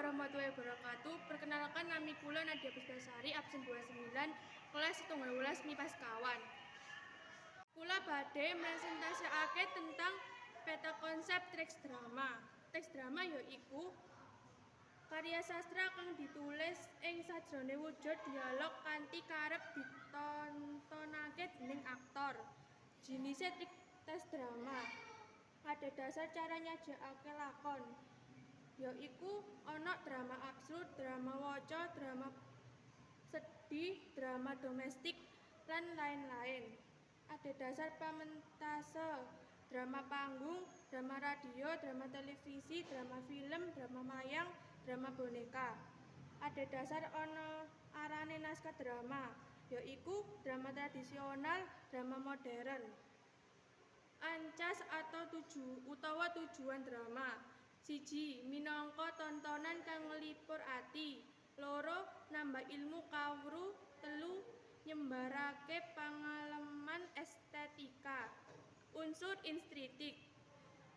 Warahmatullahi wabarakatuh. Perkenalkan, nami kula Nadia Puspasari, absen 29, kelas 17 MIPA 5. Kula badhe mresentasekake tentang peta konsep teks drama. Teks drama yaiku karya sastra kang ditulis ing sajrone wujud dialog kanthi karep ditontonake dening aktor. Jinise teks drama. Adhedhasar cara nyajekake lakon, yaiku ana drama absurd, drama waca, drama sedih, drama domestik, lan lain-lain. Adhedhasar pamentase, drama panggung, drama radio, drama televisi, drama film, drama wayang, drama boneka. Adhedhasar ana arane naskah drama, yaiku drama tradisional, drama modern. Ancas atau tuju utawa tujuan drama. 1. Minangka tontonan kang nglipur ati. 2. Nambah ilmu kawruh. 3. Nyembarake pangaleman estetika. Unsur intrinsik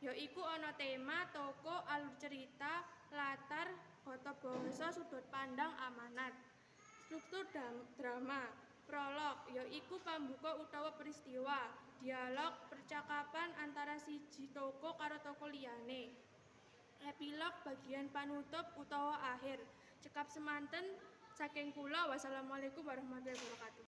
yaiku ana tema, tokoh, alur cerita, latar, tata basa, sudut pandang, amanat. Struktur drama. Prolog yaiku pambuka utawa peristiwa, dialog, percakapan antara siji tokoh karo tokoh liyane. Epilog, bagian panutup utawa akhir. Cekap semanten saking kula. Wassalamualaikum warahmatullahi wabarakatuh.